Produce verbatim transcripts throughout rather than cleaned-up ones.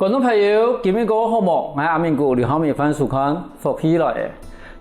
觀眾朋友，今晡日過好無？𠊎阿明哥，你好，歡迎收看《福氣來了》。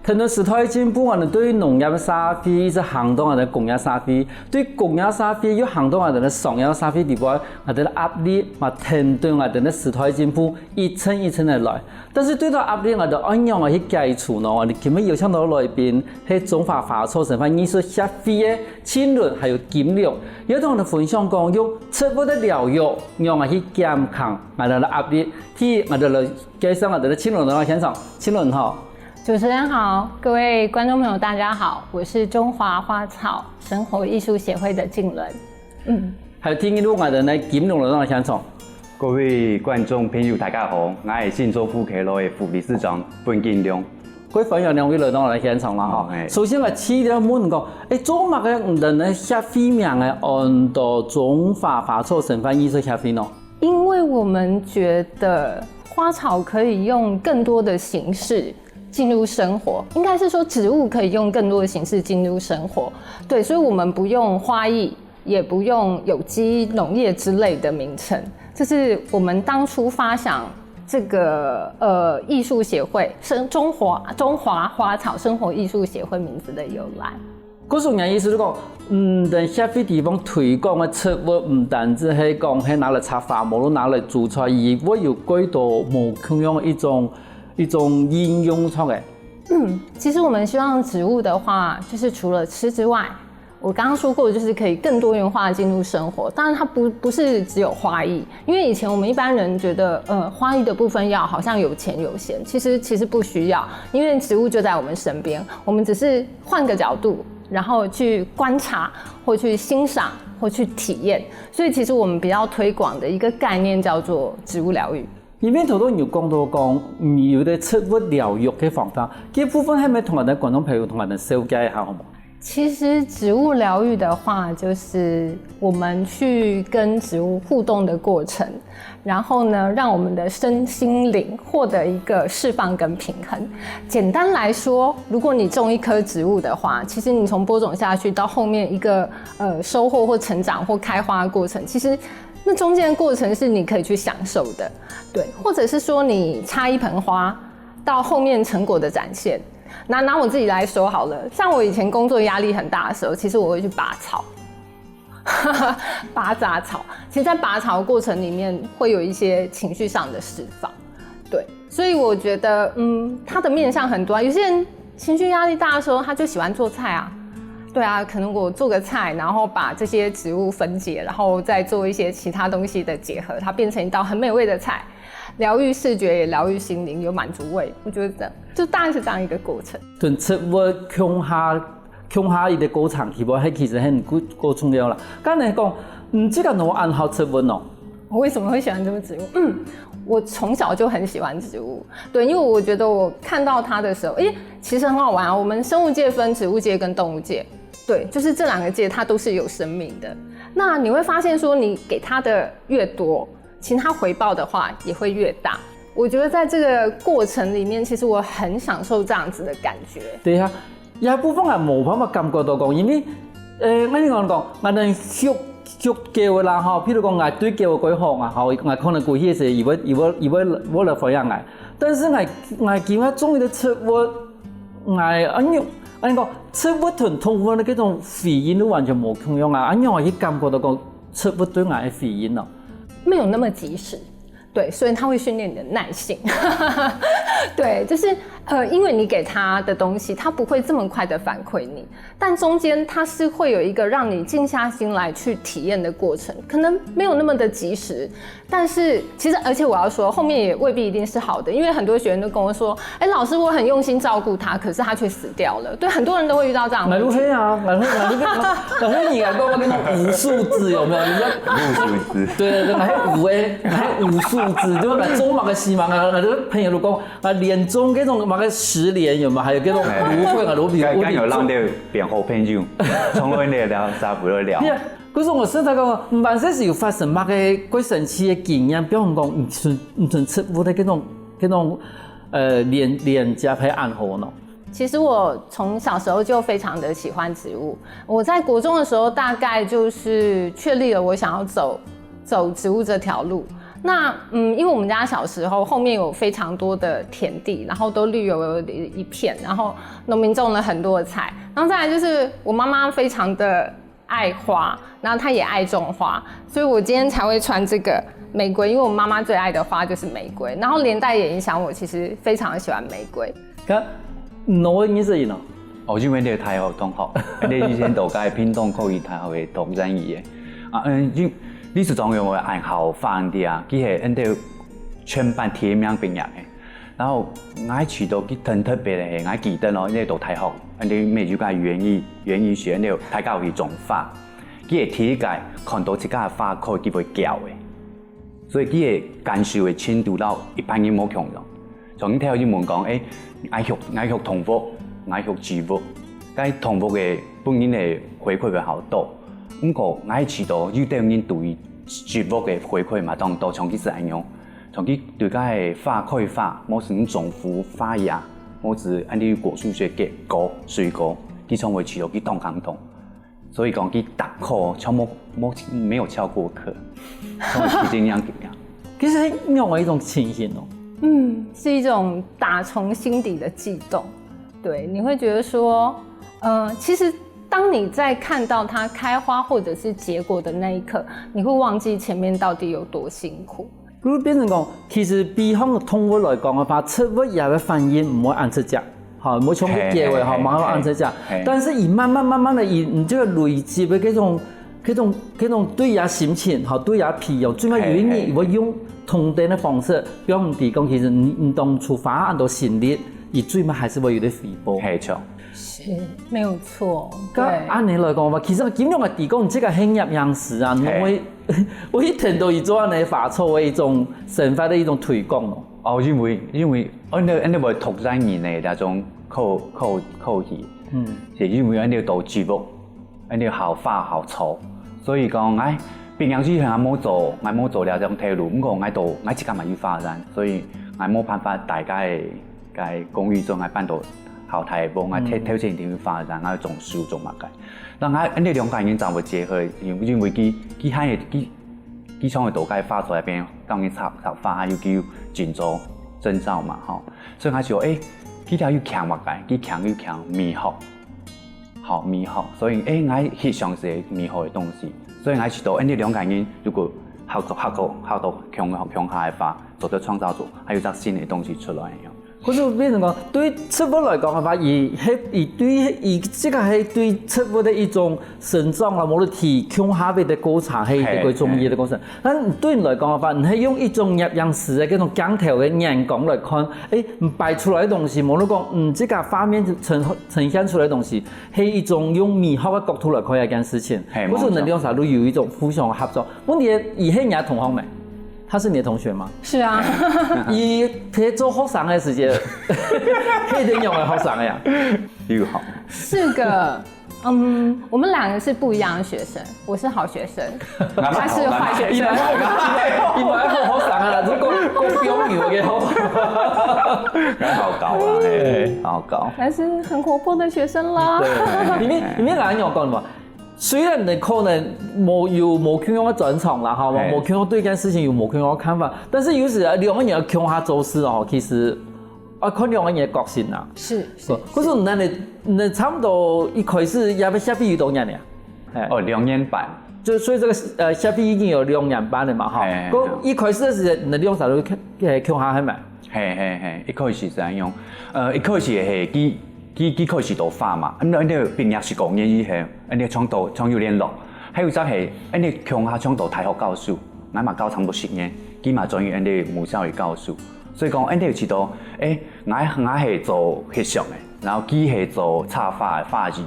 聽著時代進步，𠊎等對農業社會一直行到𠊎等工業社會，對工業社會又行到𠊎等个商業社會裡背，𠊎等个壓力嘛，跈等𠊎等个時代進步一層一層个來。但是對到壓力，𠊎等愛仰般去解除呢？𠊎等今晡日邀請到來賓係中華花草生態藝術協會个 青倫還有金龍，也同𠊎等分享講用植物个療癒，仰般去減輕𠊎等个壓力。第一，𠊎等來介紹𠊎等个青倫來到現場。青倫好。主持人好，各位觀眾朋友大家好，我是中華花草生活藝術協會的青倫。嗯，還有第二位𠊎等个金龍來到現場。各位觀眾朋友大家好，𠊎係新竹婦科路个副理事長溫金龍。 各位歡迎兩位來到𠊎等現場啦哈。首先𠊎第一問講，欸，做麼个你等个協會名仔安到中華花草生態藝術協會呢？因為我們覺得花草可以用更多的形式進入生活，應該是說植物可以用更多的形式進入生活。對，所以我們不用花藝， 也不用有機農業之類的名稱，這是我們當初發想這個呃藝術協會生中華中華花草生活藝術協會名字的由來。故所𠊎意思係講，嗯，等協會地方推廣个植物，毋單淨係講係拿來插花，無論拿來煮菜，佢會有幾多無共樣一種一種應用出來。嗯，其實我們希望植物的話，就是除了吃之外， 我剛剛說過，就是可以更多元化地進入生活。當然，它不不是只有花藝，因為以前我們一般人覺得，呃，花藝的部分要好像有錢有閒，其實其實不需要，因為植物就在我們身邊，我們只是換個角度，然後去觀察，或去欣賞，或去體驗。所以，其實我們比較推廣的一個概念叫做植物療癒。 因為頭頭你有講到講，你有个植物療癒个方法，這部分係毋係同𠊎等觀眾朋友同𠊎等紹介一下好無？其實植物療癒的話，就是我們去跟植物互動的過程，然後呢，讓我們的身心靈獲得一個釋放跟平衡。簡單來說，如果你種一棵植物的話，其實你從播種下去到後面一個呃收穫或成長或開花的過程，其實那中間的過程是你可以去享受的。 对，或者是说你插一盆花，到后面成果的展现。拿拿我自己来说好了，像我以前工作压力很大的时候，其实我会去拔草，拔杂草。其实，在拔草的过程里面，会有一些情绪上的释放。对，所以我觉得，嗯，它的面向很多啊。有些人情绪压力大的时候，他就喜欢做菜啊。对啊，可能我做个菜，然后把这些植物分解，然后再做一些其他东西的结合，它变成一道很美味的菜。 疗愈视觉也疗愈心灵，有满足胃，我觉得这样就大概是这样一个过程。同植物共下共下一个过程，其实係其实很过过重要啦。刚才讲，嗯，这个我安好植物哦。我为什么会喜欢这个植物？嗯，我从小就很喜欢植物，对，因为我觉得我看到它的时候，诶，其实很好玩啊。我们生物界分植物界跟动物界，对，就是这两个界它都是有生命的。那你会发现说，你给它的越多， 其实它回报的话也会越大。我觉得在这个过程里面，其实我很享受这样子的感觉。对啊，這部分𠊎無辦法感覺到講，因為，呃，𠊎跟你講講，𠊎等畜畜狗个啦吼，譬如講𠊎對狗个過好啊，吼，𠊎可能過去个時，佢會佢會佢會會來歡迎𠊎。但是𠊎𠊎今日種一个植物，𠊎恁樣恁樣講，植物同動物个該種回應都完全無共樣啊，恁樣𠊎去感覺到講，植物對𠊎个回應哦。 没有那么及时。对，所以它会训练你的耐性。对，就是呃，因为你给他的东西，他不会这么快的反馈你，但中间它是会有一个让你静下心来去体验的过程，可能没有那么的及时，但是其实而且我要说，后面也未必一定是好的，因为很多学员都跟我说，哎，老师，我很用心照顾他，可是他却死掉了。对，很多人都会遇到这样的问题。那就黑啊，那就那就那就你敢跟我跟那种无数字有没有？你知道无数字。对对对，还有五哎，还有无数字，对吧？中马个西马啊，那个朋友都讲啊，连中这种马个十连有没有？还有这种芦荟啊，芦荟，刚刚有浪掉变好朋友，从来没聊啥不会聊。可是我实在讲，你万岁是有发生么个最神奇的经验，比方讲，你从你从植物的这种这种呃连连接还安好呢？ 其实我从小时候就非常的喜欢植物。我在国中的时候，大概就是确立了我想要走走植物这条路。那嗯，因为我们家小时候后面有非常多的田地，然后都绿油油的一片，然后农民种了很多的菜，然后再来就是我妈妈非常的爱花，然后她也爱种花，所以我今天才会穿这个玫瑰，因为我妈妈最爱的花就是玫瑰，然后连带也影响我其实非常的喜欢玫瑰。个，我认识伊呢。哦，因为你个大学同学，你以前读个屏东科技大学个读人语个。啊，嗯，因为理事长个爱好放的啊，佢系恁个全班第一名毕业个。然后我去到佢很特别个，我记得咯，因为读大学，恁个每日个园艺园艺学，恁个大家去种花，佢系第一个看到自家个花可以去会叫个。 所以佢个感受个程度摎一般人無共樣。像你頭先問講，誒，𠊎畜𠊎畜動物，𠊎畜植物，該動物个本人个回饋會較多。毋過𠊎試著有兜人對於植物个回饋嘛當多，像佢係恁樣，像佢對該个花開花，無論種福花芽，無論恁樣果樹个結果、水果，佢常會試著佢當感動。 所以講佢逐科全部無無沒有翹過課，從來一定要怎樣。其實係另外一種情形哦。嗯，是一种打从心底的悸动。对，你会觉得说，呃，其实当你在看到它开花或者是结果的那一刻，你会忘记前面到底有多辛苦。就變成講，其實比方動物來講个話，植物也會反應毋會恁直接，哈，無像个結尾哈，嘿嘿嘿無恁直接嘿。但是佢慢慢慢慢个，佢你這个累積个這種、這種、這種對佢心情，哈，對佢培養，最尾有一日嘿嘿佢會用同等个方式，表明佢講，其實你你當初花恁多心力，佢最尾還是會有个回報。係，著。是，没有错。該对，按你來講吧，其實金融个提供這个行業樣式啊，你嘿會會聽到佢做恁个花草个一種生活个一種推廣咯。哦，因為因為恁樣恁樣會讀人人个那種口口口語，嗯，係因為恁樣多植物，恁樣好花好草，所以講，哎，平常時還無做，還無做這種頭路，毋過𠊎都𠊎自家嘛有花園，所以𠊎無辦法帶該該公寓中，𠊎搬到好大个屋，𠊎頭頭前一定有花園，𠊎種樹種麼个。那𠊎恁樣兩個人正會結合，因因為佢佢還佢佢常會到該花草那邊，當然插插花，還有佢有進做證照嘛，吼。所以𠊎想，誒，佢條有強麼个，佢強有強美學，好美學，所以誒，𠊎係想係美學个東西，所以𠊎知道，誒，你兩個人如果合作合作合作共共下个話，做得創造出還有隻新个東西出來樣。 可是變成講，對植物來講个話，佢係佢對佢這個係對植物个一種生長啊，無論佢共下个過程，係一個中意个過程。但對你來講个話，你係用一種攝影師个這種鏡頭个眼光來看，誒，你擺出來个東西，無論講，嗯，這個畫面呈呈現出來个東西，係一種用美學个角度來看一件事情。嘿可是你沒錯兩儕都有一種互相个合作。問題，佢係你个同學無？他是你的同學嗎？是啊，佢在做學生个時節，係點樣个學生个呀？有好，是个，嗯，我们两个是不一样的学生，我是好学生，他是坏学生。你們係好學生啊，就講講標語个好。還好搞啊，嘿，好搞。还是很活泼的学生啦。對，因為因為𠊎恁樣講嘛，雖然你可能無有無共樣个專長啦，哈，嘿無共樣對一件事情有無共樣个看法，但是有時啊，兩個人共下做事哦，其實啊，看兩個人个個性啊。是，是，可是那你你差不多一開始也要協會有多年了？哎，哦，兩年半，就所以這個呃協會已經有兩年半了嘛，哈哎。過一開始个時節，你兩儕都共下係無？嘿嘿嘿，一開始係恁樣，呃，一開始係佢佢佢開始做花嘛，恁樣恁樣畢業十五年以後，恁樣創到創有聯絡，還有隻係恁樣共下創到大學教授，𠊎嘛教差不多十年，佢嘛轉去恁樣母校个教授，所以講恁樣知道，誒，𠊎𠊎係做翕相个，然後佢係做插花个花藝，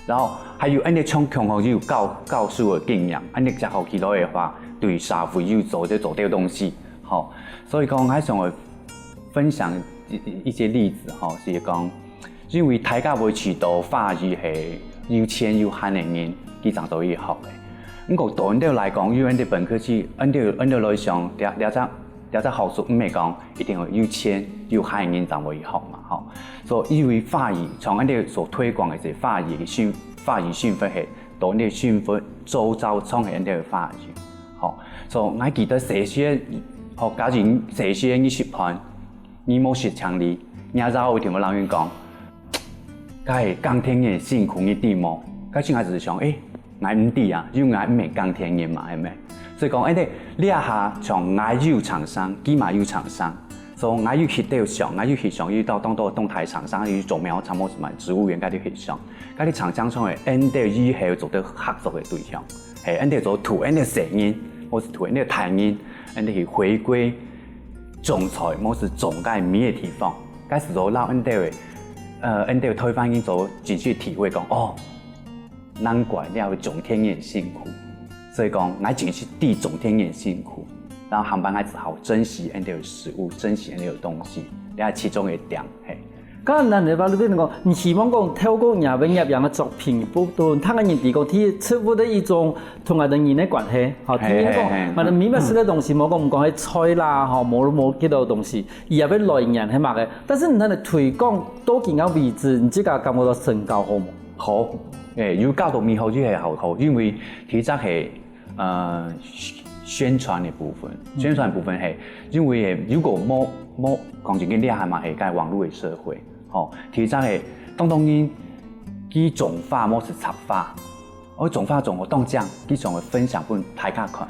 然後還有恁樣像共下有教教授个經驗，恁樣結合起來个話，對社會有做得做到東西。 吼，所以講，𠊎想愛分享一一一些例子吼，係講，因為大家會知道花藝係有錢有閒个人，佢正做得學个。毋過對𠊎兜來講，因為𠊎兜本科係，𠊎兜𠊎兜來想，這這隻這隻學術毋係講一定要有錢有閒个人正會學嘛，吼。所以因為花藝，像𠊎兜所推廣个係花藝个生花藝生活係，對𠊎兜生活周遭常係𠊎兜个花藝。吼，所以𠊎記得細時，吼，假如細時你食飯，你無食青梨，你阿爸會同𠊎老人講，該係耕田人辛苦，你知無？該時𠊎就想，欸，𠊎毋知啊，因為𠊎毋係耕田人嘛，係無？所以講，欸，這下像𠊎有青森，佢嘛有青森，所以𠊎有翕到相，𠊎有翕相，有到當多當大青森，有種苗場，無麼个植物園，該兜翕相，該兜青森像係𠊎兜以後做得合作个對象。 係，𠊎兜做渡𠊎兜細人，或是渡𠊎兜大人，𠊎兜去回歸種菜，或是種該米个地方，該時做摎𠊎兜个，呃，𠊎兜台灣人做真實體會講，哦，難怪這个種田人辛苦。所以講，𠊎真實知種田人辛苦，然後下擺𠊎只好珍惜𠊎兜个食物，珍惜𠊎兜个東西，這係其中一點，係。 該恁樣个話，你變成講，你希望講透過你个攝影个作品，不斷聽个人知講，其實植物个一種同𠊎兜人个關係，吼，第二講，係，係，係。𠊎兜美術个東西，無講毋講係菜啦，吼，無無幾多東西，佢也會來源係麼个。但是你等个推廣到今个為止，你自家感覺到成效好無？好，欸，有搞到美好就係好，好，因為其實係 呃，宣傳个部分，宣傳部分係，因為如果無無講真个，這下嘛係該網路个社會，吼，其實係當當然，佢種花無係插花，哦，種花種好當靚，佢想愛分享分大家看，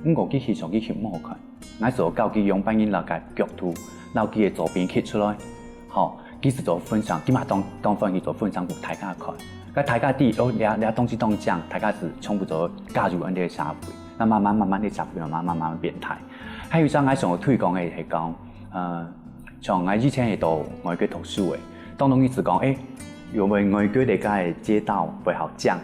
毋過佢翕相佢翕無好看，𠊎所教佢用別人摎个角度，摎佢个作品翕出來，吼， 佢就做分享，佢嘛當當歡喜做分享分大家看。該大家知，哦，這這東西當靚，大家就全部做加入𠊎兜个社會，該慢慢慢慢个社會慢慢慢慢變大。還有一項𠊎想要推廣个係講，呃，像𠊎以前係到外國讀書个，當中一直講，欸，有無外國个該街道會好靚，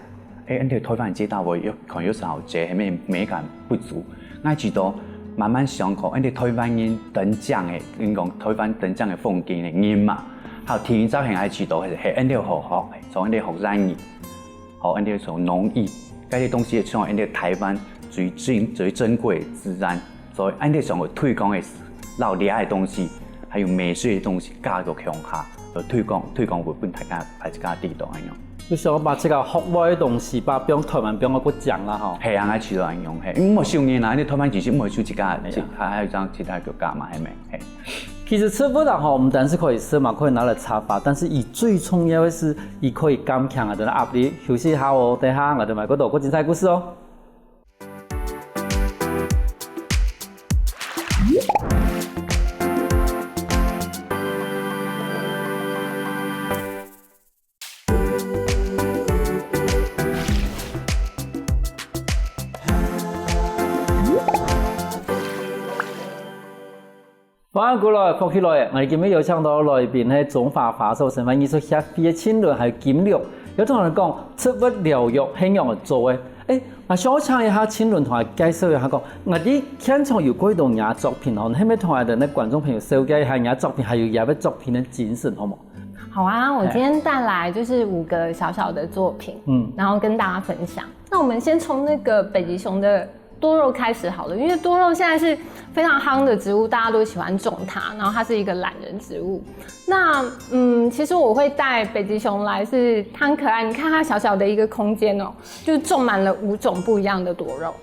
欸，𠊎兜台灣街道會有可能有時候這係美美感不足。 𠊎知道慢慢想講，𠊎兜台灣人當靚个，應講台灣當靚个風景个人嘛，還有第二隻係𠊎知道係係𠊎兜好學个，從𠊎兜學生意，學𠊎兜從農藝，該兜東西係從𠊎兜台灣最珍最珍貴个資產，所以𠊎兜想要推廣个，摎這个東西，還有美術个東西加到共下，就推廣推廣分分大家大家知道恁樣。 就想要把這个學外个東西，把放台灣放到國際啦吼。係啊，𠊎試著恁樣，係，因為無少年啊，因為台灣其實毋會出自家，係啊。其還還有一張其他國家嘛，係無？係。其實植物啊吼，毋單是可以食嘛，可以拿來插花，但是佢最重要个係，佢可以減輕啊，等下壓力，休息一下哦，等一下𠊎兜還過多過精彩故事哦。 歡迎過來，福氣來了！𠊎今日邀請到來賓係中華花手生態藝術協會个青倫還有金龍，有同𠊎兜講植物療癒係仰仔做个。欸，𠊎想請一下青倫同𠊎介紹一下講，𠊎知現場有幾多你个作品哦，你係毋係同𠊎兜个觀眾朋友紹介一下你个作品，還有你个作品个精神好無？ 好啊，我今天帶來就是五個小小的作品，嗯，然後跟大家分享。那我們先從那個北極熊的多肉開始好了，因為多肉現在是非常夯的植物，大家都喜歡種它，然後它是一個懶人植物。那嗯，其實我會帶北極熊來是它很可愛，你看它小小的一個空間哦，就種滿了五種不一樣的多肉。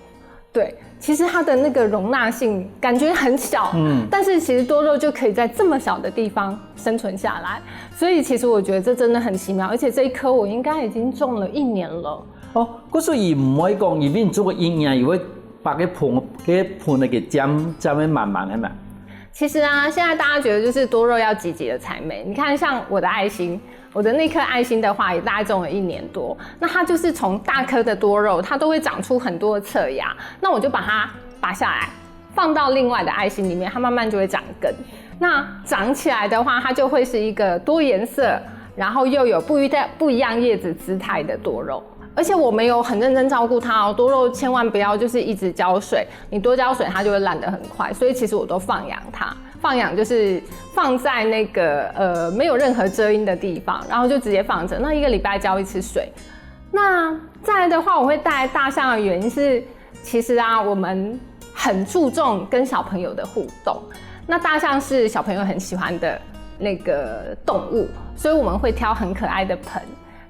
對，其實它的那個容納性感覺很小，嗯，但是其實多肉就可以在這麼小的地方生存下來，所以其實我覺得這真的很奇妙，而且這一棵我應該已經種了一年了。哦，故所佢毋會講，佢分你做過一年，佢會把該盆該盆个給佔佔个滿滿，係無？其實啊，現在大家覺得就是多肉要擠擠的才美，你看像我的愛心， 我的那顆愛心的話，也大概種了一年多。那它就是從大顆的多肉，它都會長出很多的側芽，那我就把它拔下來，放到另外的愛心裡面，它慢慢就會長根。那長起來的話，它就會是一個多顏色，然後又有不一樣不一樣葉子姿態的多肉。而且我們有很認真照顧它哦，多肉千萬不要就是一直澆水，你多澆水它就會爛得很快。所以其實我都放養它。 放養就是放在那個呃沒有任何遮陰的地方，然後就直接放著，那一個禮拜澆一次水。那再來的話，我會帶大象的原因是，其實啊，我們很注重跟小朋友的互動。那大象是小朋友很喜歡的那個動物，所以我們會挑很可愛的盆，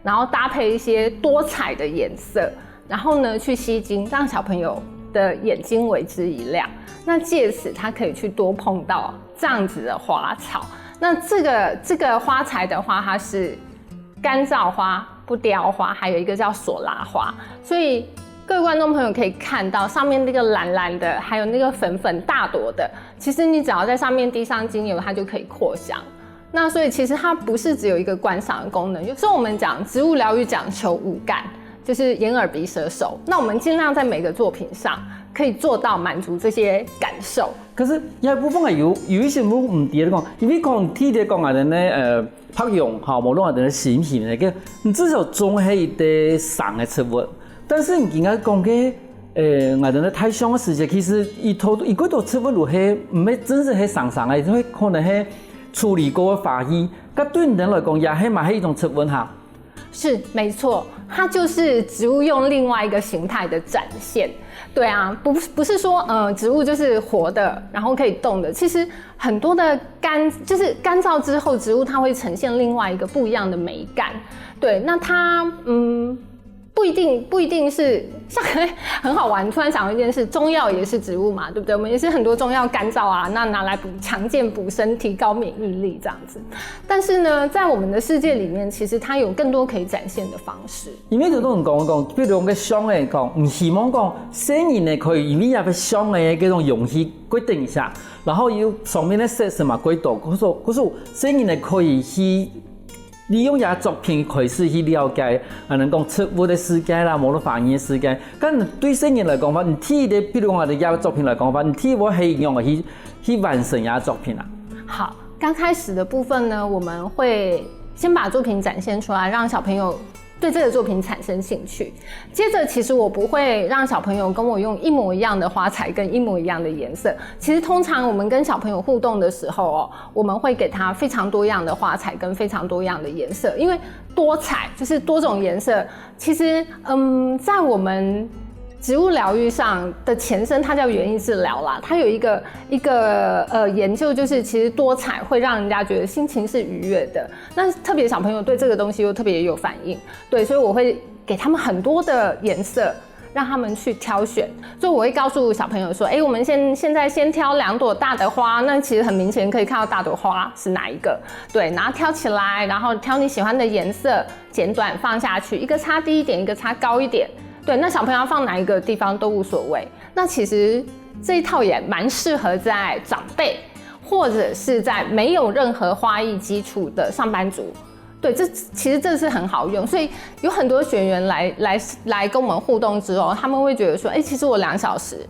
然後搭配一些多彩的顏色，然後呢去吸睛，讓小朋友的眼睛为之一亮。那借此它可以去多碰到这样子的花草。那这个这个花材的话，它是干燥花、不雕花，还有一个叫索拉花。所以各位观众朋友可以看到，上面那个蓝蓝的，还有那个粉粉大朵的，其实你只要在上面滴上精油，它就可以扩香。那所以其实它不是只有一个观赏的功能，有时候我们讲植物疗愈讲求五感，就是眼耳鼻舌手。那我们尽量在每个作品上可以做到满足这些感受。可是也部分啊有有一些人毋知个讲，因为讲天天讲啊，人呢呃，白杨哈，無論人的心情那个，你至少總係一个生个植物。但是你今日讲个，呃，我人的太香个时节，其实一头一个多植物路系，毋系真正系生生个，会可能系处理过个花语，搿对你人来讲，也系嘛系一种植物哈。是，没错，它就是植物用另外一个形态的展现。对啊，不不是说呃植物就是活的，然后可以动的。其实很多的干就是干燥之后，植物它会呈现另外一个不一样的美感。对，那它嗯。不一定，不一定是像很好玩。突然想到一件事，中药也是植物嘛，对不对？我们也是很多中药干燥啊，那拿来补强健补身体、高免疫力这样子。但是呢，在我们的世界里面，其实它有更多可以展现的方式。因为有种人讲讲，比如讲个香个讲，毋希望讲生人呢可以因为也个香个这种容器规定一下，然后有上面的色什么规定，可是可是生人呢可以去利用这作品开始去了解，啊，能讲植物的世界啦，无论花语的世界。但对生人来讲话，你第一个，比如讲我的这个作品来讲话，你第一个会用个去去完成这作品啊。好，刚开始的部分呢，我们会先把作品展现出来，让小朋友对这个作品产生兴趣。接着，其实我不会让小朋友跟我用一模一样的花材跟一模一样的颜色。其实通常我们跟小朋友互动的时候哦，我们会给他非常多样的花材跟非常多样的颜色，因为多彩就是多种颜色。其实，嗯，在我们植物疗愈上的前身，它叫园艺治疗啦。它有一个一个呃研究，就是其实多彩会让人家觉得心情是愉悦的。那特别小朋友对这个东西又特别有反应，对，所以我会给他们很多的颜色，让他们去挑选。所以我会告诉小朋友说，哎，我们现现在先挑两朵大的花，那其实很明显可以看到大朵花是哪一个，对，然后挑起来，然后挑你喜欢的颜色，剪短放下去，一个插低一点，一个插高一点，对，那小朋友要放哪一个地方都无所谓。那其实这一套也蛮适合在长辈或者是在没有任何花艺基础的上班族。对，这其实这是很好用，所以有很多学员来来来跟我们互动之后，他们会觉得说，哎，其实我两小时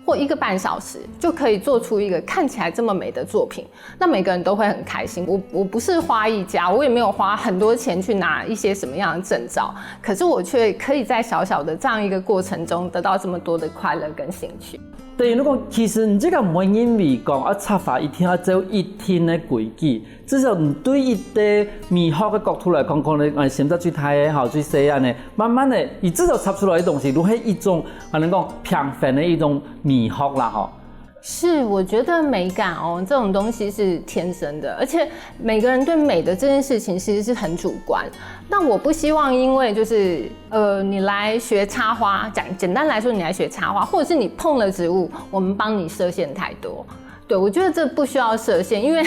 或一个半小时就可以做出一个看起来这么美的作品，那每个人都会很开心。我我不是花艺家，我也没有花很多钱去拿一些什么样的证照，可是我却可以在小小的这样一个过程中得到这么多的快乐跟兴趣。对，如果其实你这个毋会因为讲啊插花一定要走一定的规矩，至少你对一个美学的角度来讲，可能哎选择最大个吼，最细个呢，慢慢的，你至少插出来的东西，都是一种啊能讲平衡的一种美学啦吼。是，我觉得美感哦，这种东西是天生的，而且每个人对美的这件事情其实是很主观。那我不希望因为就是呃，你来学插花，讲简单来说，你来学插花，或者是你碰了植物，我们帮你设限太多。对，我觉得这不需要设限，因为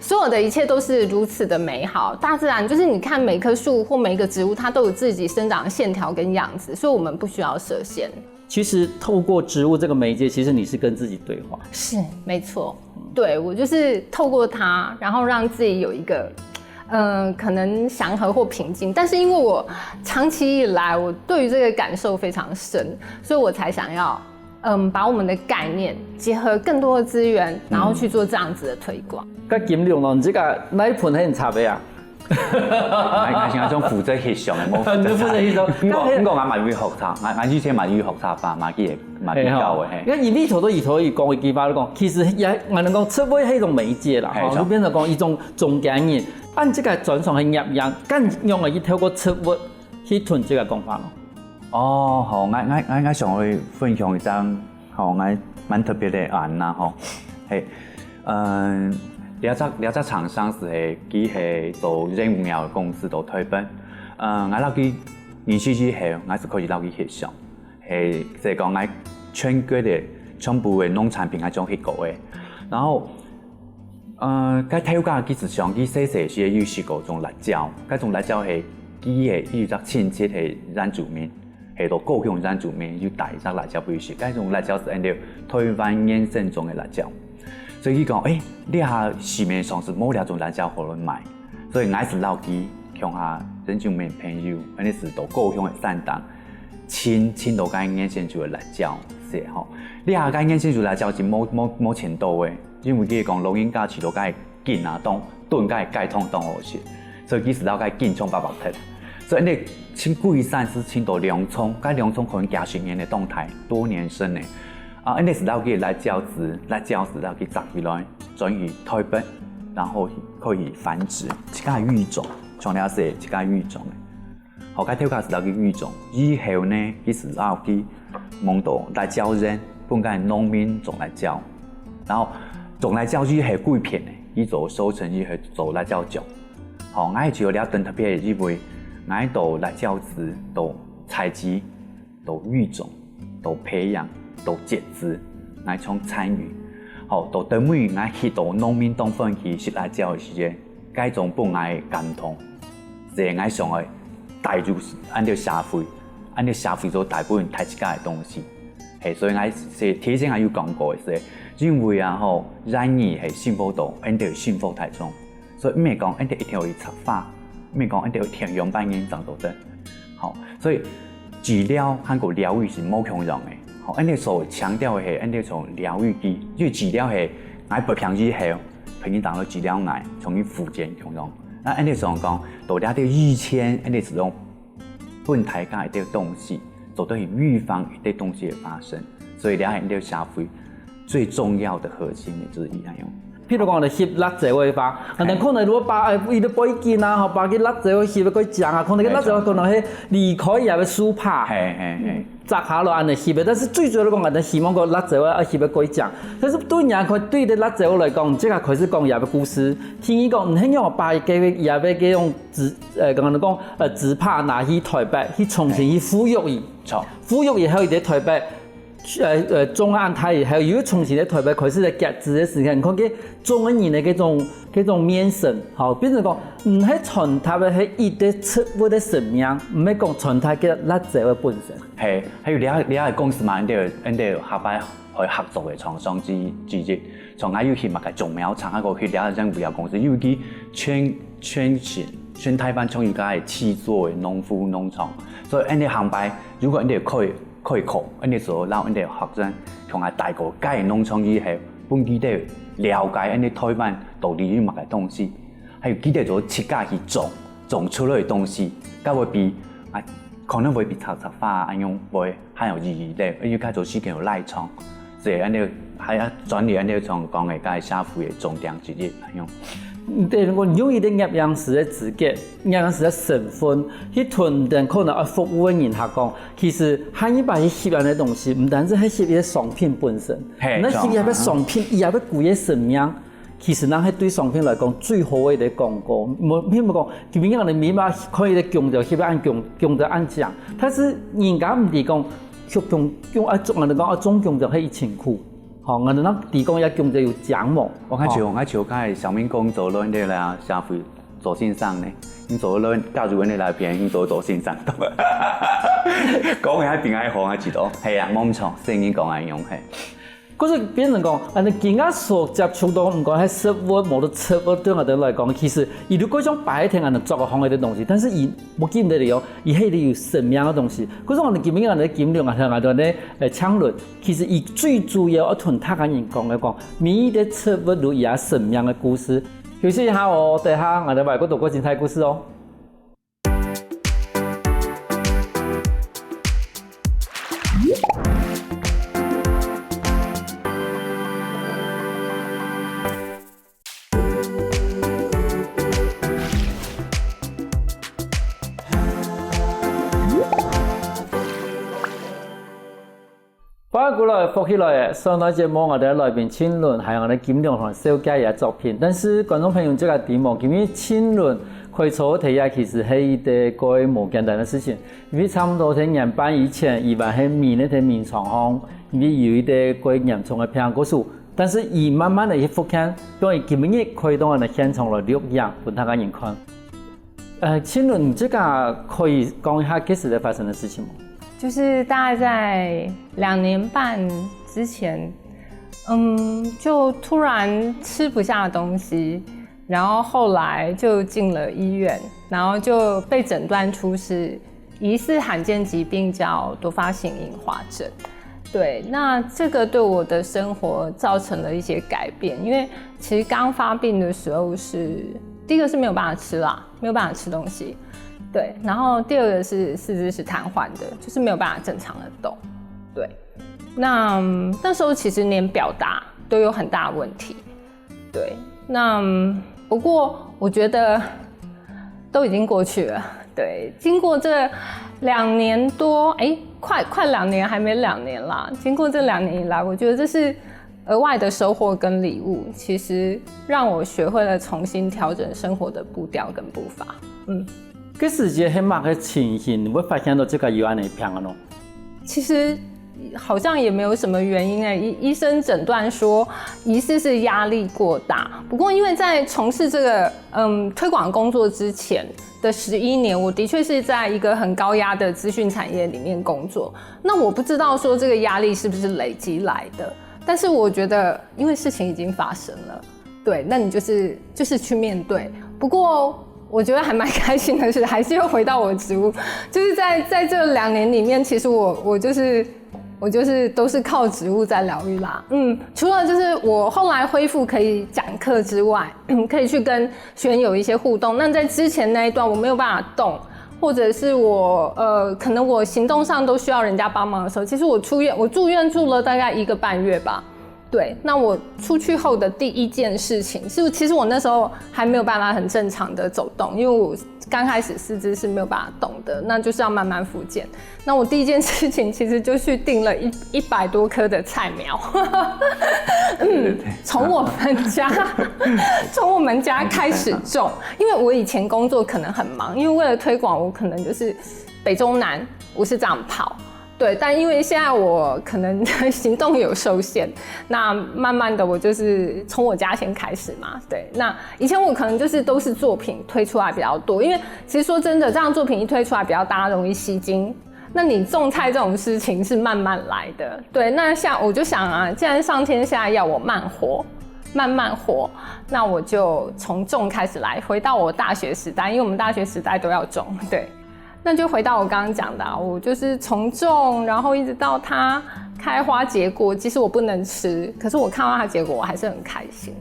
所有的一切都是如此的美好。大自然就是你看每棵树或每一个植物，它都有自己生长的线条跟样子，所以我们不需要设限。其实透过植物这个媒介，其实你是跟自己对话。是，没错。对，我就是透过它，然后让自己有一个，嗯、可能祥和或平静。但是因为我长期以来，我对于这个感受非常深，所以我才想要，嗯，把我们的概念结合更多的资源，然后去做这样子的推广。搿金龍咯，你这个哪一盆很插的啊？我我想讲负责翕相，我负责你負责翕相我我我蛮会学插，我我以前蛮会学插花，蛮去蛮去教的嘿。那你里头都里头有讲一句话，讲其实也还能讲植物是一种媒介啦，吼，嘿是就变成讲一种中间人，按这个转送很样样，更用的去透过植物去吞这个讲法咯。哦，好，我我我我想要分享一张，好，我蛮特别的案啦，吼，嘿，嗯，了解了解厂商是嘿，佢係做任务苗的公司做推本，嗯，我落去认识之后，我是可以落去翕相，嘿，所以讲我全國个全部个農產品愛種核果个。然後，呃，該頭家其實上佢細細時有食過種辣椒，該種辣椒係佢个一隻親戚係原住民，係到高雄原住民有帶一隻辣椒分佢食，該種辣椒係𫣆兜台灣原生種个辣椒。所以佢講，欸，這下市面上係無這種辣椒好來賣。 所以𠊎就摎佢共下原住民朋友，𫣆俚就到高雄个山頂，尋，尋到該原生種个辣椒，係吼。這下該原生種辣椒係無，無，無尋到个，因為佢講老人家食到該根啊，當，燉該雞湯當好食，所以佢就摎該根全部剝忒。所以𫣆俚尋歸山就尋到兩叢，該兩叢可能幾十年个當大，多年生个。啊，𫣆俚就摎佢辣椒子，辣椒子摎佢摘起來，轉去台北，然後可以繁殖，自家育種，像這係自家育種个。好，該頭家就摎佢育種，以後呢，佢就摎佢弄到辣椒園，分該農民種辣椒。然後種辣椒以後歸片呢，佢做收成以後做辣椒醬。好，𠊎就有這等特別个，因為𠊎到辣椒子，到採集，到育種，到培養，到截止，𠊎全參與。好，到等尾𠊎去到農民當中去食辣椒个時節，該種分𠊎个感動，係𠊎想愛帶入𫣆兜社會，𫣆兜社會做大部分大自家个東西。係，所以𠊎係提前𠊎有講過个係，因為啊吼，人係幸福到，𫣆兜幸福大眾。 所以毋係講𫣆兜一定愛去插花，毋係講𫣆兜一定樣般人正做得。好，所以治療還過療癒係無共樣个。好，𫣆兜所強調个係𫣆兜從療癒佢，因為治療係𠊎發病以後，別人當來治療𠊎，重新復健共樣。該𫣆兜想講，到這兜以前，𫣆兜係用分大家一兜東西，做得去預防一兜東西个發生。所以這係𫣆兜社會 最重要的核心之一，恁樣。譬如講，你翕辣椒个話，啊，嘿。你可能如果把，呃，佢个背景啊，吼，把佢辣椒翕个過靚啊，可能个辣椒可能係離開佢个樹杈，嘿，嘿，嘿。摘下來恁樣翕个。但是最主要來講，𫣆希望个辣椒啊，翕个過靚。但是對人家對个辣椒來講，這個開始講佢个故事。第二講，你係仰般把佢个，佢个這種植，呃，剛剛講，呃，植杈拿去台北，去重新去復育佢。著。復育以後，佢在台北 呃，呃，種恁大以後，又重新在台北開始來結子个時間，你看該種个人个該種，該種面神，吼，變成講，毋係傳達个係一個植物个生命，毋係講傳達个辣椒个本身。係，還有這，這个公司嘛，𫣆兜，𫣆兜下擺會合作个廠商之，之一，像𠊎有去麼个種苗廠，還有去這个人物个公司，尤其全，全省，全台灣總有个七座个農夫農場，所以𫣆兜下擺，如果𫣆兜可以 開課，𫣆兜就摎𫣆兜學生共下帶過該農場以後，分佢兜了解𫣆兜台灣到底有麼个東西，還有佢兜做自家去種，種出來个東西，該會比，啊，可能會比插，插花啊，恁樣會較有意義咧，因為較多時間有賴床，所以𫣆兜還愛轉來𫣆兜常講个，該社會个重點之一，恁樣。對，如果你用一個攝影師个資格，攝影師个身份，去同等可能愛服務个人客講， 其實下一擺去翕恁樣个東西，毋單淨係翕一個商品本身，嘿，你翕一個商品，佢也會歸個生命。其實，該係對商品來講最好个一個廣告。無，並毋講，今日𫣆俚嘛，看一個弓蕉，翕到恁弓，弓蕉恁靚，但是人家毋知講，翕弓，弓啊，種，𫣆俚講啊，種弓蕉係一辛苦。吼，𫣆俚知講這弓蕉有靚無？𠊎看像，吼。𠊎像該小明講做恁樣啦，社會 做先生呢，你做了加入恁樣來片，你做做先生，講个還比較好，還知道。係啊，無毋著，聖經講恁樣，係。可是變成講，恁樣今下所接觸到，毋管係食物，無論植物，對𠊎兜來講，其實佢如果想擺脱𠊎兜作个行業个東西，但是佢無見得了，佢係有生命个東西。可是𠊎兜今日𠊎兜金龍啊，𠊎兜呢，呃，強論，其實佢最主要愛同大家人講个講，每一個植物都有佢生命个故事， 休息一下哦，等下𠊎兜還有過多過精彩故事哦。歡迎過來，福氣來了！上段節目𠊎兜个來賓青倫，還有𠊎兜金龍同紹介佢个作品。但是觀眾朋友，這個題目，今日青倫開初第一，其實係一個蓋無簡單个事情，因為差毋多在年半以前，佢還係迷戀在眠床項，因為有一个過嚴重个病故事，但是佢慢慢个去復健，當然今日可以到𠊎等現場來錄影，分大家人看。呃，請問你這个可以講一下幾時的發生的事情嗎？就是大概在兩年半之前，嗯，就突然吃不下东西，然后后来就进了医院，然后就被诊断出是疑似罕见疾病叫多发性硬化症。对，那这个对我的生活造成了一些改变，因为其实刚发病的时候是第一个是没有办法吃啦，没有办法吃东西，对，然后第二个是四肢是瘫痪的，就是没有办法正常的动，对。那那时候其实连表达都有很大的问题，对。那不过我觉得都已经过去了，对。经过这两年多，哎，快快两年还没两年啦。经过这两年以来，我觉得这是额外的收获跟礼物，其实让我学会了重新调整生活的步调跟步伐。嗯，該時節係麼个情形，你會發現到這个有恁樣病啊？其实好像也没有什么原因哎，医医生诊断说疑似是压力过大。不过因为在从事这个嗯推广工作之前的十一年，我的确是在一个很高压的资讯产业里面工作。那我不知道说这个压力是不是累积来的，但是我觉得因为事情已经发生了，对，那你就是就是去面对。不过我觉得还蛮开心的是，还是又回到我的职务，就是在在这两年里面，其实我我就是我就是都是靠植物在疗愈啦。嗯，除了就是我后来恢复可以讲课之外，可以去跟学员有一些互动。那在之前那一段我没有办法动，或者是我呃，可能我行动上都需要人家帮忙的时候，其实我出院，我住院住了大概一个半月吧。对，那我出去后的第一件事情是，其实我那时候还没有办法很正常的走动，因为我刚开始四肢是没有办法动的，那就是要慢慢复健。那我第一件事情其实就去订了一一百多棵的菜苗，嗯，从我们家从我们家开始种，因为我以前工作可能很忙，因为为了推广，我可能就是北中南我是这样跑，对，但因为现在我可能行动有受限，那慢慢的我就是从我家先开始嘛，对。那以前我可能就是都是作品推出来比较多，因为其实说真的，这样作品一推出来比较大家容易吸睛。那你种菜这种事情是慢慢来的，对。那像我就想啊，既然上天现在要我慢活，慢慢活，那我就从种开始来，回到我大学时代，因为我们大学时代都要种，对。那就回到我刚刚讲的，我就是从种，然后一直到它开花结果，即使我不能吃，可是我看到它结果，我还是很开心。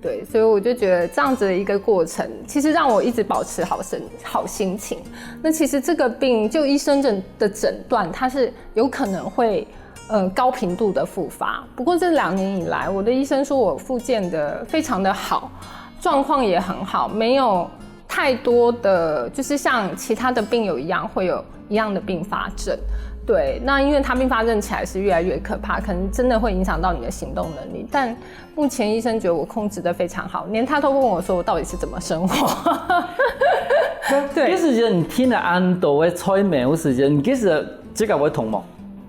对，所以我就觉得这样子的一个过程，其实让我一直保持好身好心情。那其实这个病，就医生诊的诊断，它是有可能会呃高频度的复发。不过这两年以来，我的医生说我复健的非常的好，状况也很好，没有太多的就是像其他的病友一样会有一样的并发症。对，那因为它并发症起来是越来越可怕，可能真的会影响到你的行动能力。但目前医生觉得我控制的非常好，连他都问我说我到底是怎么生活。对，其实你听了恁多个催眠个时间，你其实这个会痛吗？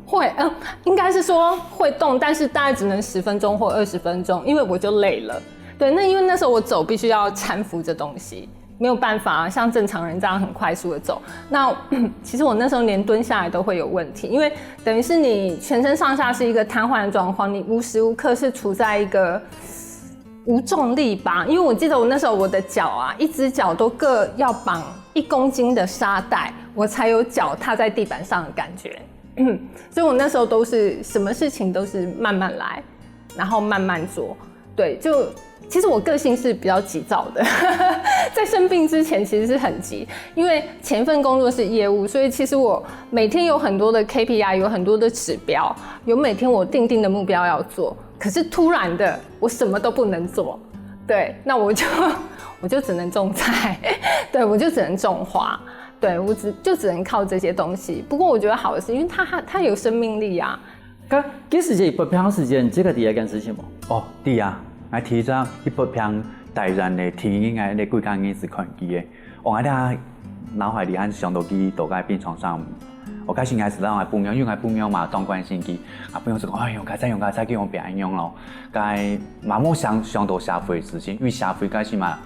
会，嗯，应该是说会动，但是大概只能十分钟或二十分钟，因为我就累了。对，那因为那时候我走必须要搀扶着东西，没有办法像正常人这样很快速的走。那其实我那时候连蹲下来都会有问题，因为等于是你全身上下是一个瘫痪的状况，你无时无刻是处在一个无重力吧？因为我记得我那时候我的脚啊，一只脚都各要绑一公斤的沙袋，我才有脚踏在地板上的感觉。所以我那时候都是什么事情都是慢慢来，然后慢慢做。对，就其实我个性是比较急躁的，在生病之前其实是很急，因为前一份工作是业务，所以其实我每天有很多的 K P I，有很多的指标，有每天我定定的目标要做，可是突然的我什么都不能做，对，那我就我就只能种菜，对，我就只能种花。对，我只就只能靠这些东西。不过我觉得好的是，因为它它它有生命力啊。該其实這一發病个時間，這个第一件事情無？哦，對啊，𠊎第一隻一發病，大人个第一个个歸家人係看佢个，哦，𠊎腦海裡還想到佢倒在病床上，我開始𠊎係摎𠊎餔娘，因為𠊎餔娘嘛當關心佢，啊餔娘就講：「哎喲，該恁樣，該恁樣，該恁樣咯。」該嘛無想，想到社會个事情，因為社會開始嘛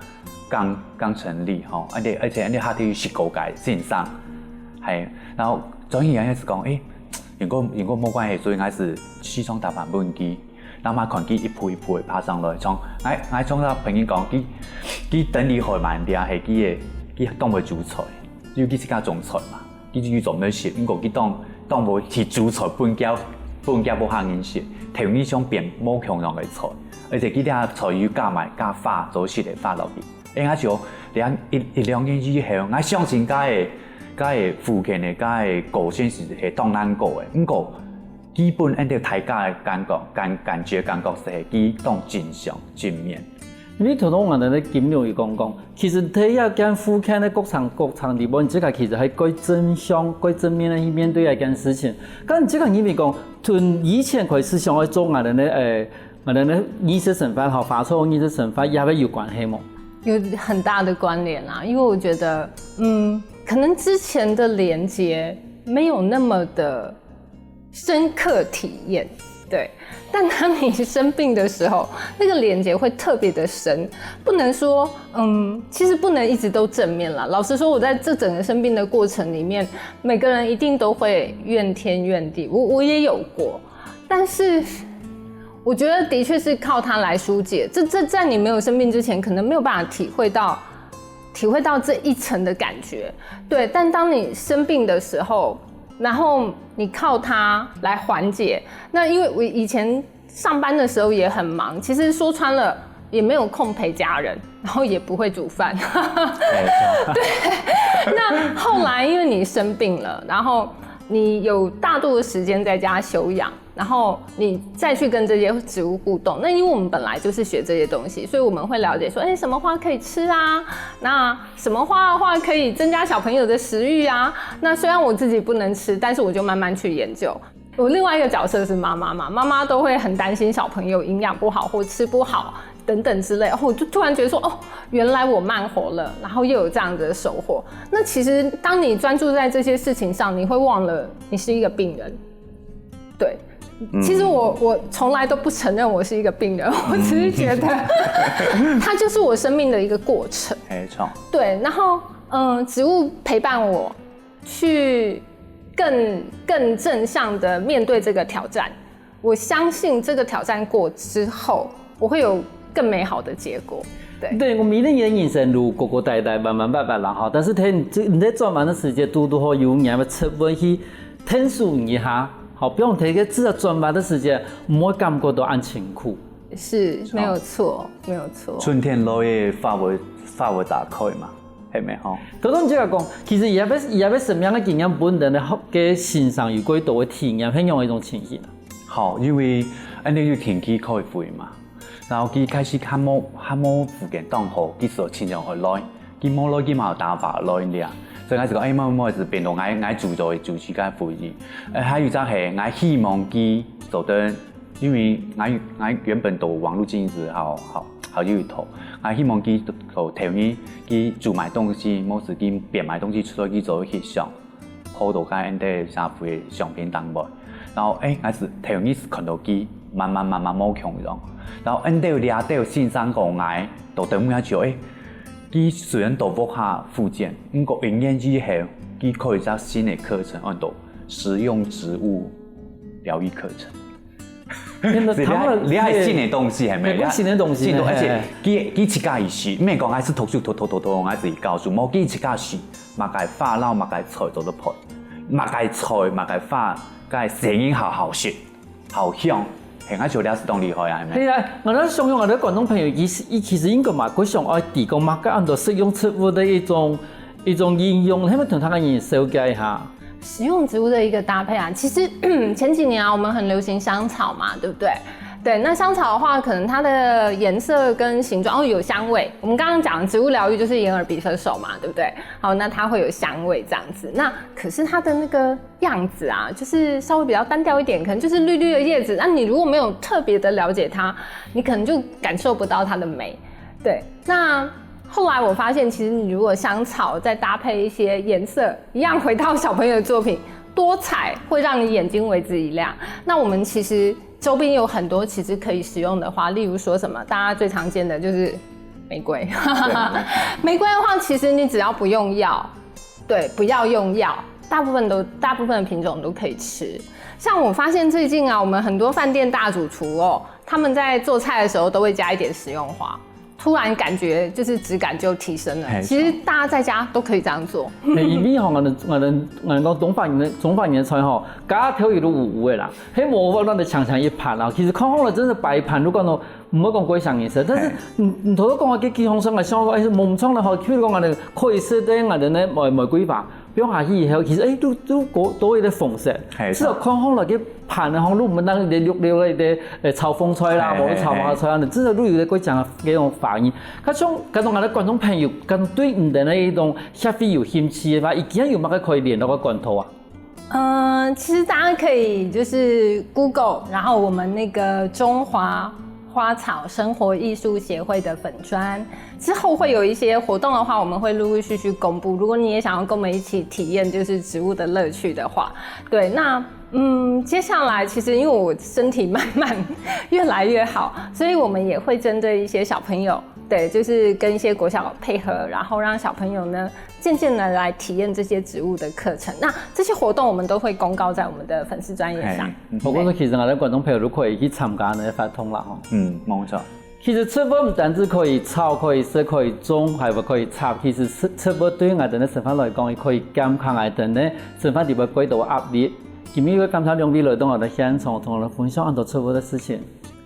剛，剛成立吼，而且，而且恁樣下去係个个先生，係，然後轉而言係講：「誒，如果，如果無關係，所以𠊎係西裝打扮分佢。」那麼看佢一步一步个爬上來，從，𠊎，𠊎從頭同你講，佢，佢等你害蠻啲，係佢个，佢當會煮菜，尤其係佢種菜嘛。 佢就做毋識，毋過佢當，當會去煮菜分厥，分厥屋下人食，頭日想變無共樣个菜，而且佢這菜又加埋加花，做食个花落去。哎，𠊎就這一，一兩年以後，𠊎相信該个，該个福建个，該个高先生係當難過个，毋過基本恁樣大家个感覺，感，感覺，感覺係佢當正向、正面。 因為頭先𠊎等个金牛有講講，其實在這間福建个各場，各場裡面，你自家其實還過正向、過正面个去面對這件事情。但你自家認為講，從以前開始想要做𠊎等个，誒，𠊎等个藝術生活，吼，花草藝術生活，也會有關係無？有很大的關聯啊，因為我覺得，嗯，可能之前的連接沒有那麼的深刻體驗，對。但當你生病的時候，那個連接會特別的深，不能說，嗯，其實不能一直都正面啦。老實說，我在這整個生病的過程裡面，每個人一定都會怨天怨地，我，我也有過，但是我覺得的確是靠它來疏解。這，這在你沒有生病之前，可能沒有辦法體會到，體會到這一層的感覺。對，但當你生病的時候，然後你靠它來緩解。那因為我以前上班的時候也很忙，其實說穿了也沒有空陪家人，然後也不會煮飯。對，那後來因為你生病了，然後你有大多的時間在家休養，然後你再去跟這些植物互動。那因為我們本來就是學這些東西，所以我們會了解說，哎，什麼花可以吃啊？那什麼花的話可以增加小朋友的食慾啊？那雖然我自己不能吃，但是我就慢慢去研究。我另外一個角色是媽媽嘛，媽媽都會很擔心小朋友營養不好或吃不好等等之類，哦，我就突然覺得說，哦，原來我慢活了，然後又有這樣子的收穫。那其實當你專注在這些事情上，你會忘了你是一個病人。對，其實我，我從來都不承認我是一個病人，我只是覺得它就是我生命的一個過程。沒錯。對，然後，嗯，植物陪伴我去更，更正向的面對這個挑戰。我相信這個挑戰過之後，我會有更美好的結果。對。對，我每日个人生路，過過呆呆，彎彎八八啦哈。但是在你，你在轉彎个時節，堵堵好有人个出現去， 天數你哈，好，比方提个只要轉彎个時節，毋會感覺到恁辛苦。是，沒有錯，沒有錯。春天來个花會，花會打開嘛，係無吼？頭先你自家講，其實也要，也要什麼樣个經驗，分人个个先生有幾多个體驗，係樣一種情形啊？好，因為恁樣有天氣開會嘛，然後佢開始還無，還無福建當好，佢所親像會來。 佢無來，佢嘛有打電話來了。所以𠊎就講，哎，無無，係變到𠊎，𠊎主導主持个會議。呃，還有一隻係，𠊎希望佢做得，因為𠊎，𠊎原本都網路經營係好，好，好有一套。𠊎希望佢做頭日，佢煮買東西，無事佢變買東西出來，佢做去想。 好多个恁樣社會个商品單位。然後，誒，𠊎係頭日係看到佢慢慢慢慢無共樣。然後，恁樣這兜先生講𠊎，都等𠊎就，誒，佢雖然都屋下復健，毋過一年以後，佢開一隻新个課程，安到食用植物療愈課程。 變得是你愛，你愛新个東西，係無？你愛新个東西，新个，嘿而且佢，佢自家意思，毋係講還係讀書讀讀讀讀，𠊎自家教書，無佢自家試，麼个花摎麼个菜做得配，麼个菜，麼个花，該聲音好好食，好香，係，𠊎覺得係當厲害啊，係無？係啊，𠊎在想，𠊎的觀眾朋友，其實，佢其實應該嘛，佢想愛提供嘛，該恁多食用植物个一種，一種應用，係無同大家人紹介一下？ 食用植物的一個搭配啊，其實前幾年啊，我們很流行香草嘛，對不對？對，那香草的話，可能它的顏色跟形狀，哦，有香味。我們剛剛講的植物療癒就是眼耳鼻舌手嘛，對不對？好，那它會有香味這樣子。那可是它的那個樣子啊，就是稍微比較單調一點，可能就是綠綠的葉子。那你如果沒有特別的了解它，你可能就感受不到它的美。對，那後來我發現，其實你如果香草再搭配一些顏色，一樣回到小朋友的作品，多彩，会让你眼睛为之一亮。那我们其实周边有很多其实可以使用的花，例如说什么大家最常见的就是玫瑰，玫瑰的话，其实你只要不用药，对，不要用药，大部分都大部分的品种都可以吃。像我发现最近啊，我们很多饭店大主厨哦，他们在做菜的时候都会加一点食用花，突然感觉就是质感就提升了。嘿其实大家在家都可以这样做。因为吼，我们我们我们讲中华人的中华人的菜吼，加调味都有有的啦，迄无法让你强强一盘啦。其实看好了，真的摆盘，如果呢，毋好讲过想颜色，但是你你头头讲个几红上来，想讲哎，梦中的吼，譬如讲我们可以吃的，我们的玫玫瑰花，不用下去以后，其实哎，都都多多一个粉色，嘿至少看好了个盘的吼，如果我们当个六六个呃炒风菜啦，嘿或者炒花菜啊，你至少都有个过讲个种反应。可像搿种俺的观众朋友，跟对你的那一种消费有兴趣的话，已经有么个可以联络个管道啊？嗯，其实大家可以就是 Google，然后我们那个中华花草生活艺术协会的粉专，之后会有一些活动的话，我们会陆陆续续公布。如果你也想要跟我们一起体验就是植物的乐趣的话，对，那嗯，接下来其实因为我身体慢慢越来越好，所以我们也会针对一些小朋友，对，就是跟一些国小配合，然后让小朋友呢渐渐的来体验这些植物的课程。那这些活动我们都会公告在我们的粉丝专页上。嘿我觉得其实俺的观众朋友都可以去参加那个活动啦吼。嗯，没错。其实植物不单只可以炒、可以食、可以种，还有可以插。其实植植物对俺等的生活来讲，也可以减轻俺等的生活里边过多的压力。今日也感谢两位来到我的现场，同我们分享很多植物的事情。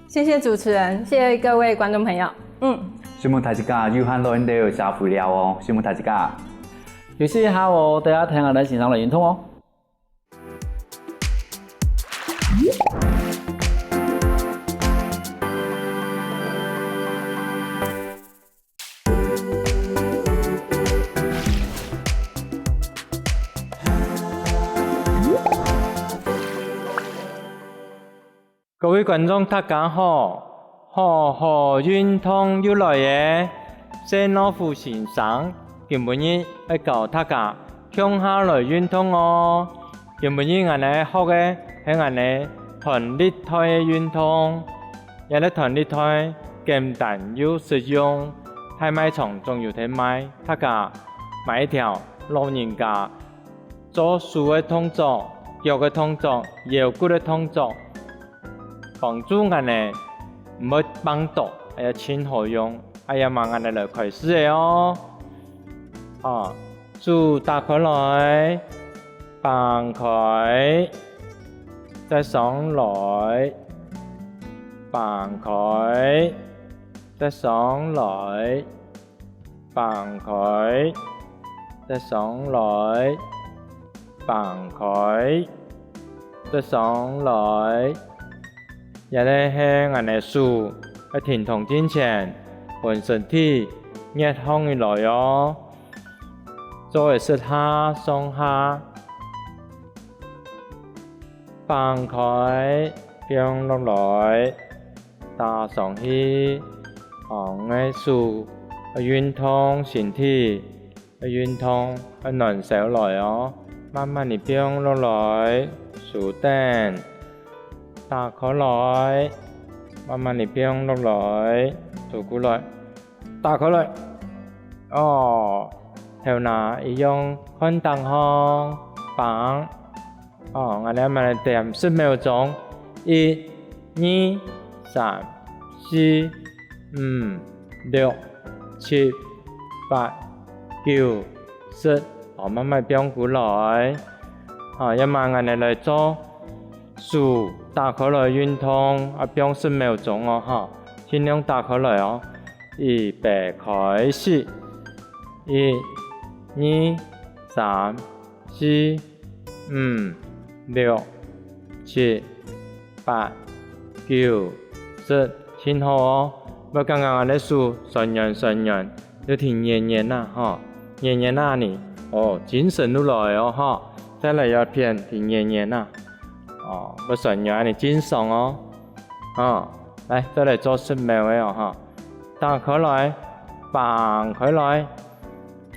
谢谢主持人，谢谢各位观众朋友。嗯，希望大家有閒來這度社會尞哦，希望大家。休息一下哦，大家聽下來欣賞來運動哦。 各位觀眾，大家好！好好運動又來咧！謝老虎先生今晡日愛教大家共下來運動哦！今晡日𠊎等學个係𠊎等彈力帶个運動。這个彈力帶簡單又實用，大賣場總有得賣，大家買一條，老人家 做手个動作、腳个動作、腰骨个動作，幫助𠊎等毋會放倒，哎呀，盡好用。哎呀嘛，𠊎等來開始个哦。哦，手打開來，放開，再上來，放開，再上來。 放開，再上來，放開，再上來。這个係𠊎等个手，愛停動進前，分身體熱䟘起來哦。做个十下上下，放開，放落來。 打上去，哦，𠊎手愛運動身體，愛運動，愛暖燒來哦。慢慢地放落來，手等，打開來，慢慢地放落來，吐氣來，打開來。哦，頭那一樣看頂項，放。 哦，𠊎等慢慢點，十秒鐘，一、二、三、四、五、六、七、八、九、十。哦，慢慢放過來。哦，這下𠊎等來做手打開來運動，啊，放十秒鐘哦，哈，盡量打開來哦。預備開始，一、二、三、四、 五、六、七、八、九、十，盡好哦！莫感覺𠊎等个手痠軟痠軟，愛停軟軟啊，吼，軟軟啊呢，哦，精神又來哦，吼，再來一遍，停軟軟啊，哦，莫痠軟恁呢，盡爽哦，哦，來，再來做十秒个哦，吼，打開來，放開來，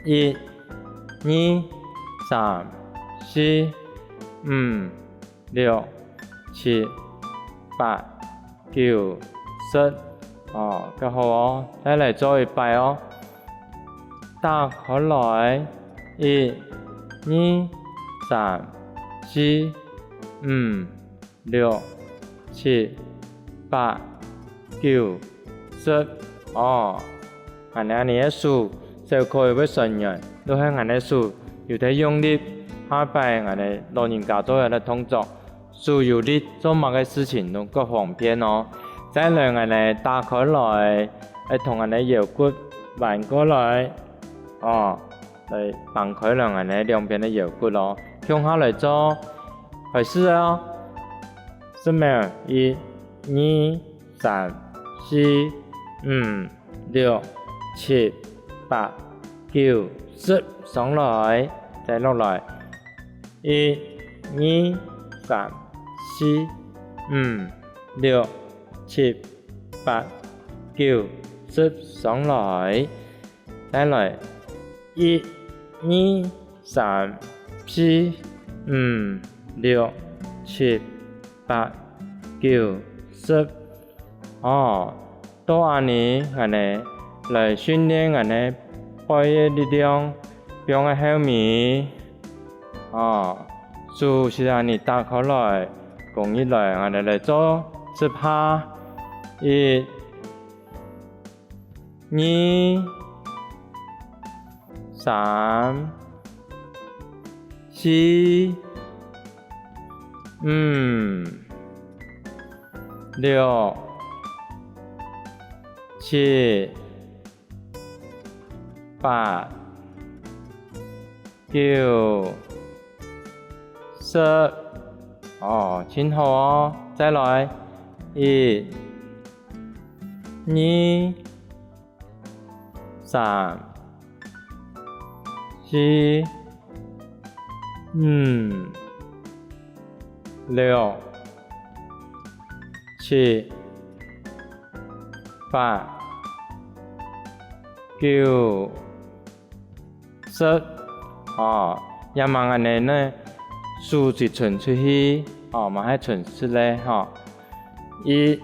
一、 二、三、四、五、六、七、八、九、十。哦，較好哦，再來做一擺哦。打開來，一、二、三、四、五、六、七、八、九、十。哦，恁呢，恁呢个手就可以會痠軟，就係恁呢手有在用力，下擺恁呢老人家做這个動作，手有力，做麼个事情都較方便哦。再來恁呢打開來，愛同恁呢腰骨彎過來，哦，來放開來恁呢兩片个腰骨哦，共下來做，開始哦。十秒，一、二、三、四、五、六、七、八、九、十，上來，再落來。一、二、三、四、五、六、七、八、九、十，上來。再來，一、二、三、四、五、六、七、八、九、十。哦，到恁呢，恁呢來訓練恁呢背个力量，放在後面。哦，手係恁呢打開來，弓入來，恁呢來做十下。一、二、三、四、五、六、七、八、九、十。哦，盡好哦。再來，一、二、三、四、五、六、七、八、九、十。哦，也吂恁呢呢，手指伸出去，哦，嘛還伸直咧，吼。一、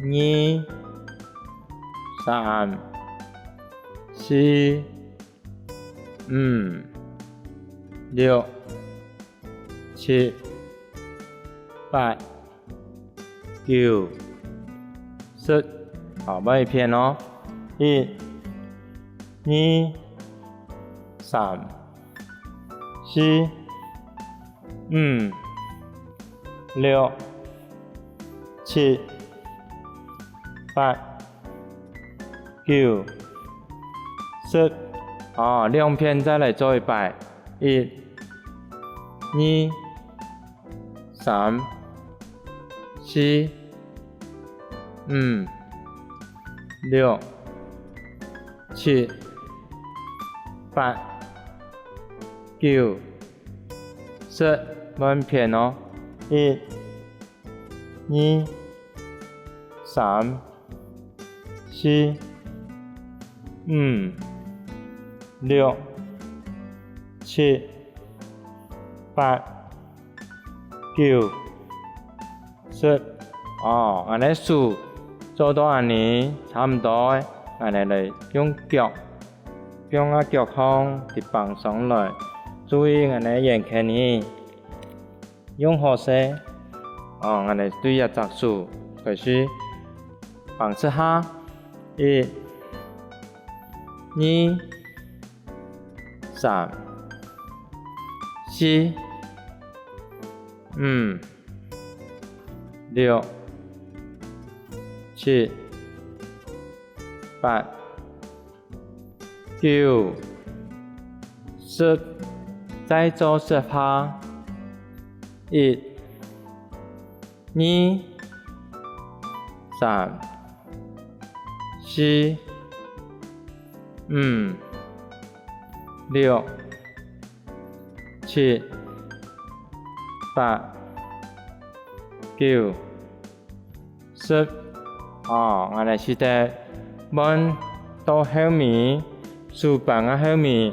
二、三、四、五、六、七、八、九、十。好，換一片哦。一、二、三、四、五、六、七、八、九、十。哦，兩片再來做一擺。一、二、三、四、五、六、七、八、九、十。換片哦。一、二、三、四、五、六、七、八、九、十。哦，恁呢手做到恁呢，差毋多，恁呢來用腳，放啊腳項，直放上來，注意恁呢圓圈呢，用好勢。哦，恁呢對這隻手開始放十下，一、二、三、四、五、六、七、八、九、十。再做十下，一、二、三、四、五、六、七、八、九、十。哦，𠊎來試著換到後面，手放啊後面，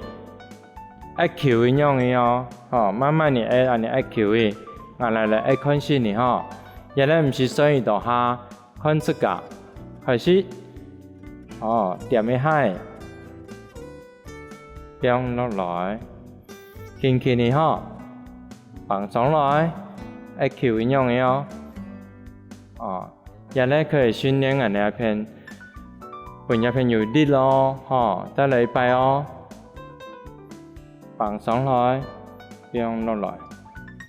壓球仔樣仔哦，吼，慢慢仔壓，恁仔壓球仔，𠊎來來壓看勢仔吼。這下毋使睡耳朵下，看自家，開始，哦，點一下，放落來，輕輕仔吼，放上來，壓球仔樣仔哦，哦。 這下可以訓練𠊎兜這片，分這片有力哦，吼，再來一擺哦。放上來，放落來，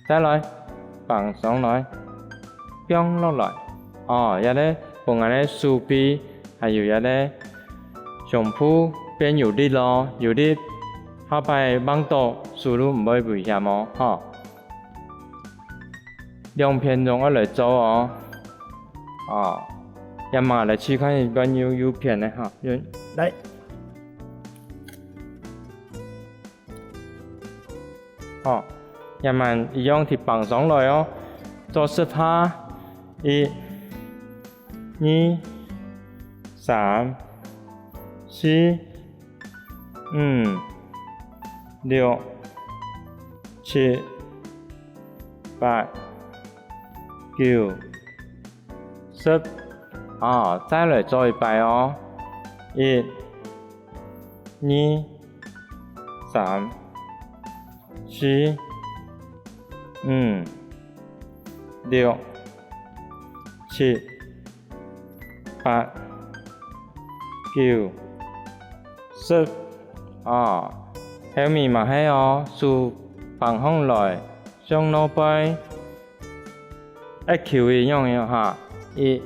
再來，放上來，放落來。哦，這下分𠊎兜手臂，還有這下胸脯變有力咯，有力，下擺吂著手路毋會危險哦，吼。 兩片總愛來做哦。哦，這下來試看一擺右，右片个哈，右，來。哦，這下一樣去放上來哦，做十下，一、二、三、四、 五、六、七、八、九、十。啊，再來做一擺哦。一、二、三、四、五、六、七、 八、九、十。啊，後尾嘛係哦，手放䟘來，向外背，壓球仔樣仔哈。一，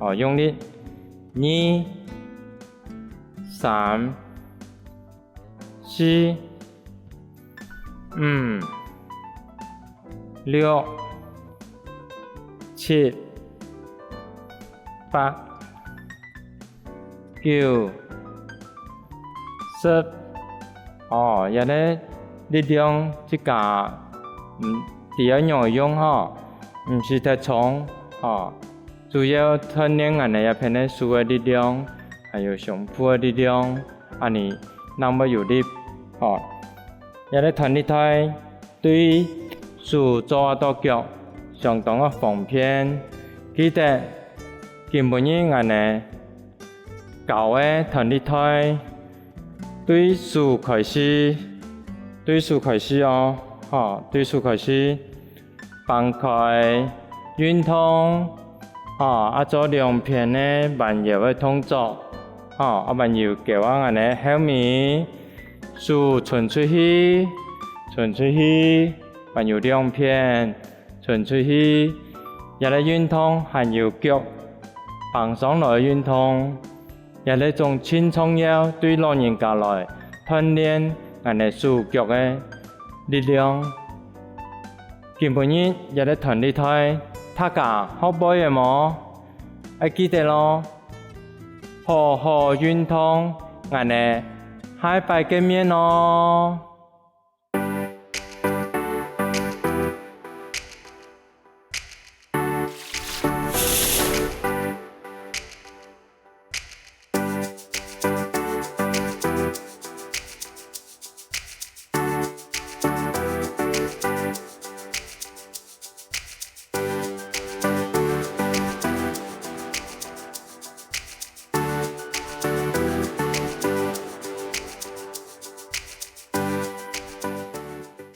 哦，用力。二、三、 四、五、六、七、八、九、十。哦，這下力量自家，嗯，知愛仰仔用吼，毋使忒重，吼。 主要鍛鍊𠊎兜這片个手个力量，還有胸脯个力量，恁仔正會有力。吼，這个彈力帶對手做啊到腳相當个方便。記得今晡日𠊎兜教个彈力帶對手開始，對手開始哦，吼，對手開始。 放開，運動，吼，啊做兩片个彎腰个動作，吼，啊彎腰勾啊𠊎兜後尾，手伸出去，伸出去，彎腰兩片，伸出去，這个運動還有腳放上來个運動。 這个總盡重要對老人家來鍛鍊𠊎兜手腳个力量。今晡日這个彈力帶，大家學會了無？愛記得哦，好好運動，𠊎兜下擺見面哦！